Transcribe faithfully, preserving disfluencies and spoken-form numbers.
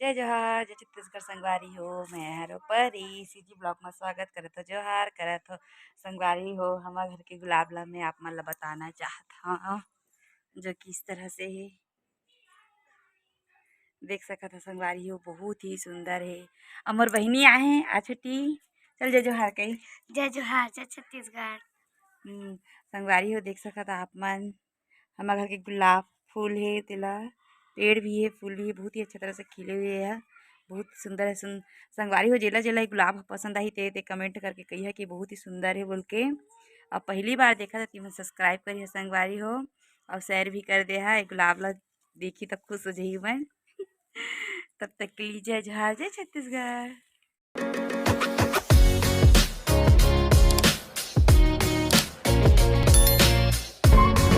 जय जोहार, जय छत्तीसगढ़ संगवारी हो, मैं हरो परी, सीजी ब्लॉग में स्वागत करत हो, जोहार करत हो। संगवारी हो, हमर घर के गुलाब ला मैं आप मन ला बताना चाहत हूँ, जो कि इस तरह से है, देख सकत हो संगवारी हो, बहुत ही सुंदर है। अउ मोर बहिनी आहे, आ छोटी, चल जय जोहार कही। जय जोहार, जय छत्तीसगढ़। हम्म, संगवारी हो, देख सकत हो आप मन, हमर घर के गुलाब फूल हे, तेला पेड़ भी हे, फूल भी हे, बहुत ही अच्छा तरह से खिले हुए हे, बहुत सुंदर है। सुन-, संगवारी हो, जेला जेला ये गुलाब ह पसंद आही, ते, ते कमेंट करके कहिया कि बहुत ही सुंदर है बोल के। अउ पहली बार देखा था, तेमन सब्सक्राइब करिए संगवारी हो, अउ शेयर भी कर दे हा। ये गुलाब ला देखी तब खुश हो जाही मन। तब तक के लिए जय जोहार, जय छत्तीसगढ़।